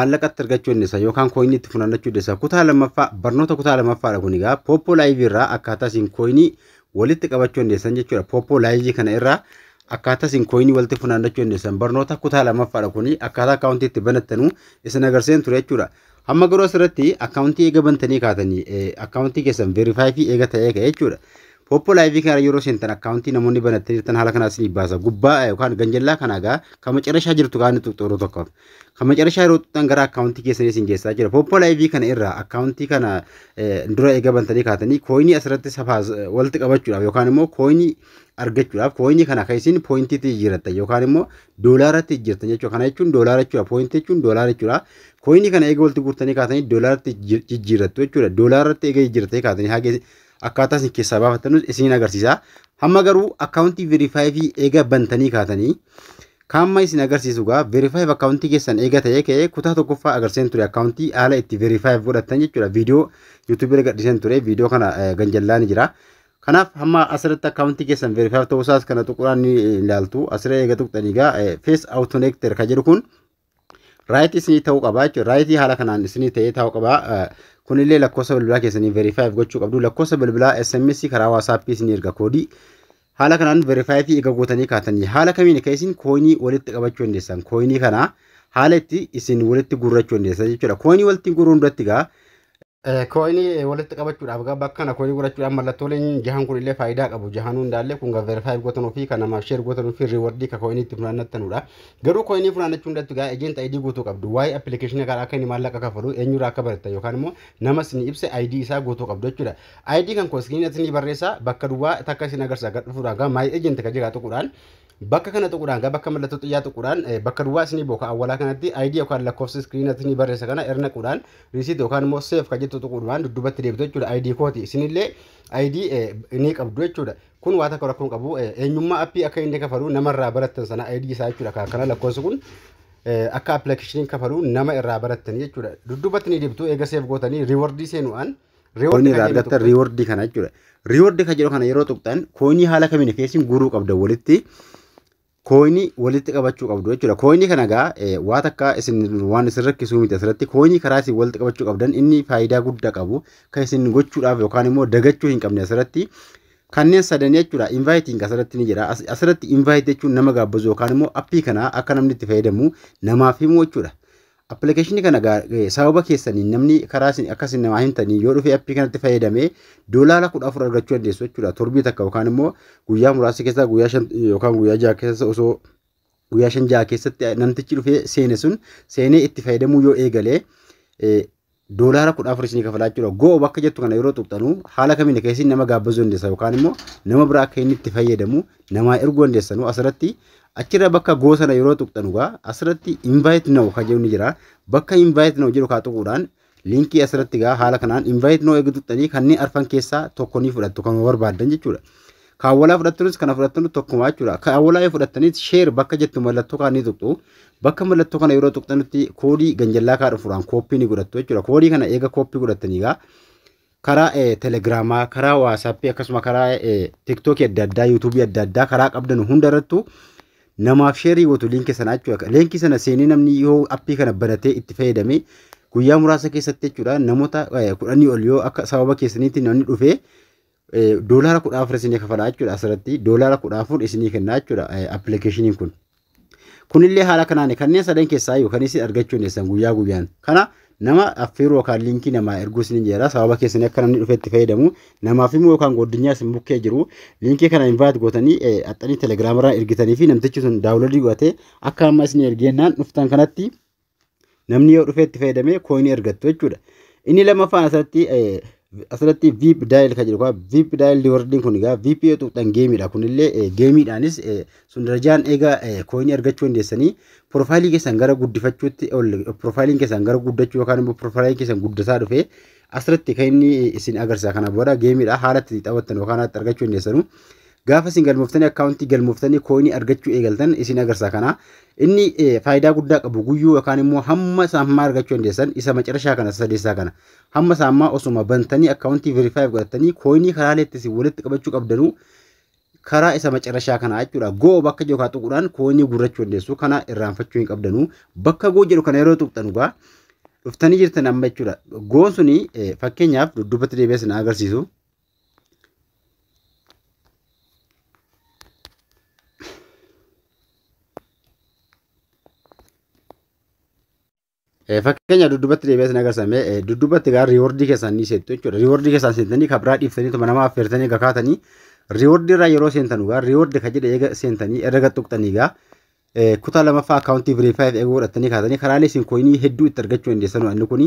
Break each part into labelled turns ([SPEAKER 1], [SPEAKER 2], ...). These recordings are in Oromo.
[SPEAKER 1] Maallaqatti argachuu dandeessa yookaan coinii itti funaannachuu dandeessa. Kutaa lammaffaa, barnoota kutaa lammaffaadha kun egaa. Poppo Live irraa akkaataa isin coinii walitti qabachuu dandeessan jechuudha. Poppo Live kana irraa akkaataa isin coinii walitti funaannachuu dandeessan barnoota kutaa lammaffaadha kuni. Akkaataa akkaawuntii itti banattanuu isin agarsiisan ture jechuudha. Hamma garuu asirratti akkaawuntii eega bantanii kaatanii, akkaawuntii keessan verify fi eega ta'ee ka'e jechuudha. Poppo Live kana yeroo seentan, akkaawuntii namoonni banattanii jirtan haala kanaa isinii baasa. Gubbaa yookaan ganjallaa kana egaa kan macarashaa jirtu kaan xuxxooroo tokkoof. Kan macarashaa yeroo xuxxan gara akkaawuntii keessanii isin geessaa jira. Poppo Live kana irraa akkaawuntii kana dura eega bantanii kaatanii, coinii asirratti safaa walitti qabachuudhaaf yookaan immoo coinii argachuudhaaf, coinii kana kan isin pointiitti jijjiirrattan yookaan immoo doolaaratti jijjiirtan jechuudha. Kana jechuun doolaara jechuudha. Pointii jechuun doolaara jechuudha. Coinii kana eega walitti guurtanii kaatanii doolaaratti jijjiirrattu jechuudha. Doolaaratti eega jijjiirratanii kaatanii haga akkaataa isin keessaa baafattanus isin agarsiisa. Hamma garuu akkaawuntii verify eega bantanii kaatanii kaamma isin agarsiisu gaa, verify akkaawuntii keessan eega ta'ee ka'ee, kutaa tokkoffaa agarsiisan ture, akkaawuntii haala itti verify godhattan jechuudha. Viidiyoo yuutuubii irra gadhiisan ture, viidiyoo kana ganjallaan jira. Kanaaf hamma asirratti akkaawuntii keessan verify ta'uusaas kana tuquraan ni ilaaltu. Asirra eega tuqxanii gaa, face authenticator kan jedhu kun right isinii ta'uu qaba jechuudha. Right haala kanaan isinii ta'ee ta'uu qaba. Kunillee lakkoofsa bilbilaa keessanii verify gochuu qabdu. Lakkoofsa bilbilaa SMS karaa WhatsApp isinii erga koodii. Haala kanaan verify fi eega gootanii kaatanii, haala kamiin akka isin coinii walitti qabachuu dandeessan, coinii kana haala itti isin walitti guurrachuu dandeessan jechuudha. Coinii walitti guuruun duratti gaa, coinii walitti qabachuudhaaf gaa, bakka kana coinii godhachuudhaaf mallattooleen jahan kun illee faayidaa qabu. Jahanuu hundaallee kun gaa verify gootanuu fi kan namaaf share gootanuu fi rewardii ka coinii itti funaannattanudha. Garuu coinii funaannachuu hundatti gaa agent ID guutuu qabdu. Waa'ee appilikeeshinii kana akka inni maallaqa kafalu eenyurraa akka barattan yookaan immoo nama isin ibse ID isaa guutuu qabdu jechuudha. ID kan koo iskiriinii isinii barreessa, bakka duwwaa takka isin agarsiisa. Gad dhufuudhaan gaa, my agent ka jedhaa tuquudhaan, bakka kana tuquudhaan gaa, bakka mallattoo xiyyaa tuquudhaan, bakka duwwaa isinii booka awwalaa kanatti ID yookaan lakkoofsa iskiriinii isinii barreessa kana irra naquudhaan, reset yookaan immoo save ka jettu tuquudhaan dudduubatti deebitu jechuudha. ID kooti, isinillee ID ni qabdu jechuudha. Kun waa takka rakkoon qabu, eenyummaa appii akka inni kafalu namarraa barattan sana ID isaa jechuudha. Kana lakkoofsi kun akka appilikeeshiniin kafalu nama irraa barattan jechuudha. Dudduubatti ni deebitu eega save gootanii, rewardii seenuudhaan coinii irraa argattan rewardii kana jechuudha. Rewardii kan jedhu kana yeroo tuqxan, coinii haala kamiin keessin guuruu qabdan, walitti coinii walitti qabachuu qabdu jechuudha. Coinii kana gaa waa takka isin waan isin rakkisuu miti. Asirratti coinii karaa isin walitti qabachuu qabdan, inni faayidaa guddaa qabu kan isin gochuudhaaf yookaan immoo dagachuu hin qabne asirratti kanneen sadan jechuudha. Inviting asirratti ni jira. Asirratti invite jechuun nama gaabbazu yookaan immoo appii kana akka namni itti fayyadamu namaaf himuu jechuudha. Appilikeeshinii kana sababa keessaniin namni karaa isin akkasin namaa himtanii yoo dhufe appii kanatti fayyadamee, $14 argachuu dandeessu jechuudha. Torbii takka yookaan immoo guyyaa muraasa keessa, guyyaa 5 yookaan guyyaa 6 keessa, osoo guyyaa 5 6 keessatti namtichi dhufee seene sun seenee itti fayyadamuu yoo eegalee, $14 isinii kafalaa jechuudha. Go bakka jettu kana yeroo tuqxanu, haala kamiin keessin nama gaabbazuu dandeessa yookaan immoo nama biraa akka inni itti fayyadamu namaa erguu dandeessanu asirratti. Achirra bakka go sana yeroo tuqxanu gaa, asirratti invite now kan jedhu ni jira. Bakka invite now jedhu kaa tuquudhaan, liinkii asirratti gaa haala kanaan invite now eega tuqxanii, kanneen arfan keessaa tokko ni fudhattu, kan barbaaddan jechuudha. Kaawwalaa fudhattanis kana fudhattanu tokkuma jechuudha. Kaawwalaa yoo fudhattanis, share bakka jettu mallattoo kaan ni tuqxu. Bakka mallattoo kana yeroo tuqxanutti koodii ganjallaa kaa dhufuudhaan copy ni godhattu jechuudha. Koodii kana eega copy godhattanii gaa, karaa telegiraamaa, karaa waasaappii, akkasuma karaa tiktookii adda addaa, yuutuubii adda addaa, karaa qabdan hunda irrattu namaaf share gootu liinkii sana jechuudha. Liinkii sana seenee namni yoo appii kana banatee itti fayyadame, guyyaa muraasa keessatti jechuudha, namoota 10 ol yoo akka sababa keessaniitti namni dhufee, $14 isinii kafalaa jechuudha. Asirratti $14 isinii kennaa jechuudha appilikeeshiniin kun. Kunillee haala kanaan kanneen sadan keessaa yookaan isin argachuu dandeessan guyyaa guyyaan. Kana nama affeeruu yookaan liinkii namaa erguu isin jedha, sababa keessanii akka namni dhufee itti fayyadamu namaaf immoo yookaan godinyaa isin bukkee jiru liinkii kana invite gootanii axxanii telegiraamarraa ergitanii fi namtichi sun download godhatee akka amma isin ergeennaan dhuftan kanatti namni yoo dhufee itti fayyadamee coinii argattu jechuudha. Inni lammaffaan asirratti VIP dial kan jedhu, VIP dial rewardiin kun egaa VIP yoo tuqxan gameiidha. Kunillee gameiidhaanis sun darajaan eega coinii argachuu dandeessanii, profileii keessan gara guddifachuutti ol, profileiin keessan gara guddachuu yookaan immoo profileiin keessan guddataa dhufee asirratti kan inni isin agarsiisa. Kana booda gameiidha, haala itti taphattan yookaan itti argachuu dandeessanu. Gaafa isin galmooftanii, akkaawuntii galmooftanii coinii argachuu eegaltan isin agarsiisa kana. Inni faayidaa guddaa qabu guyyuu yookaan immoo hamma isaan argachuu dandeessan isa macarashaa kana, sadeessaa kana. Hamma isaan osuma bantanii akkaawuntii verify godhatanii, coinii karaalee itti isin walitti qabachuu qabdanuu Karaa isa macarrashaa kanaa jechuudha. Go bakka jiru kaa tuquudhaan coinii guurrachuu dandeessu. Kana irraanfachuu hin qabdanu. Bakka go jedhu kana yeroo tuqxanu gaa dhuftanii jirtan amma jechuudha. Goon suni fakkeenyaaf dudduubatti deebi'ee isin agarsiisu. Fakkeenya dudduubatti deebi'ee isin agarsiisame, dudduubatti gaa rewardii keessan ni seentu jechuudha. Rewardii keessan seentanii kan biraa dhiiftanii tuma nama affeertanii gakaatanii rewardii irraa yeroo seentanu gaa rewardii kan jedhe eega seentanii erga tuqxanii gaa kutaa lamaffaa akkaawuntii verify eeguu godhatanii kaatanii karaalee isin coinii hedduu itti argachuu dandeessan. Inni kuni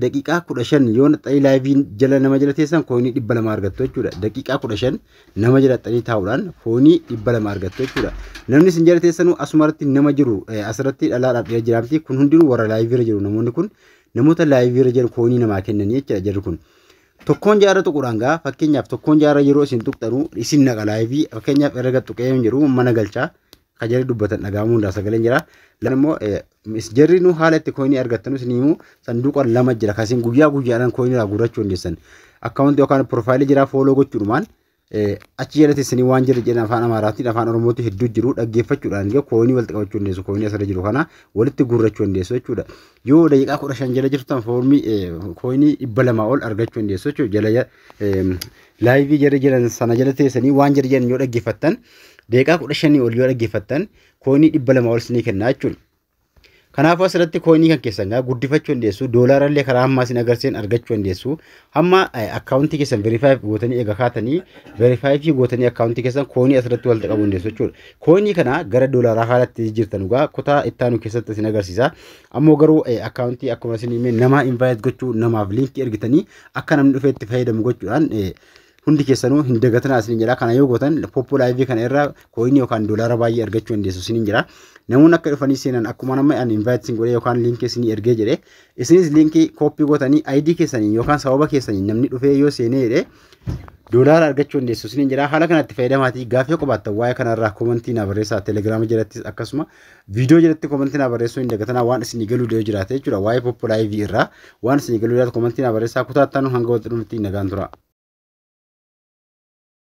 [SPEAKER 1] daqiiqaa 15 yoo naxxanii liveii jala nama jala teessan coinii 200 argattu jechuudha. Daqiiqaa 15 nama jala xanii taa'uudhaan coinii 200 argattu jechuudha. Namni isin jala teessanuu asumarratti nama jiru asirratti dhalaadhaaf dhiira jiraamti. Kun hundinuu warra liveii irra jiru, namoonni kun namoota liveii irra jiru coinii namaa kennanii jechuudha jarri kun. Tokkoon jaarra tuquudhaan gaa fakkeenyaaf tokkoon jaarra yeroo isin tuqxanu isin naqa liveii, fakkeenyaaf erga tuqee hin jiru mana galchaa kan jarri dubbatan dhagahamuu hundaa sagaleen jira. Lan immoo jarri nu haala itti coinii argattanu isin himu, sanduuqa lama jira kan isin guyyaa guyyaadhaan coinii irraa guurrachuu dandeessan. Akkaawuntii yookaan profileii jira follow gochuudhumaan achi jalatti isinii waan jirri jedhan afaan Amaaraatiin afaan Oromootti hedduu jiru dhaggeeffachuudhaan egaa coinii walitti qabachuu dandeessu, coinii asirra jiru kana walitti guurrachuu dandeessu jechuudha. Yoo daqiiqaa 15 jala jirtan foormii coinii 200 ol argachuu dandeessu jechuudha. Jala liveii jara jiran sana jala teessanii waan jara jiran yoo dhaggeeffattan, daqiiqaa 15 ol yoo dhaggeeffattan coinii 200 ol isinii kenna jechuudha. Kanaafuu asirratti coinii kan keessan gaa guddifachuu dandeessu. Doolaarallee karaa ammaa isin agarsiisan argachuu dandeessu. Hamma akkaawuntii keessan verify gootanii eega kaatanii, verify gootanii akkaawuntii keessan coinii asirratti walitti qabuu dandeessu jechuudha. Coinii kana gara doolaaraa haalatti jirtan dhugaa kutaa ittaanu keessatti isin agarsiisa. Ammoo garuu akkaawuntii akkuma isin hime nama invite gochuu, namaaf linkii ergitanii akka namni dhufee itti fayyadamu gochuudhaan hundi keessanuu hin dagatinaa isin jedha. Kana yoo gootan Poppo Liveii kana irra coinii yookaan doolaara baay'ee argachuu dandeessu isin jira. Namoonni akka dhufanii seenan akkuma nama ani invite isin godhee yookaan linkii isinii ergee jedhe, isinis linkii copy gootanii ID keessanii yookaan sababa keessanii namni dhufee yoo seenee jedhe doolaara argachuu dandeessu isin jira. Haala kanatti fayyadamaatii gaaffii qabaattan waa'ee kanarraa commentii naa barreessaa. Telegiraama jalattis akkasuma viidiyoo jalatti commentii naa barreessuu hin dagatanaa. Waan isinii galuu yoo jiraate jechuudha, waa'ee Poppo Liveii irraa waan isinii galuu jiraate commentii naa barreessaa. Kutaa ittaanu hanga walitti dhufnutti nagaan tura.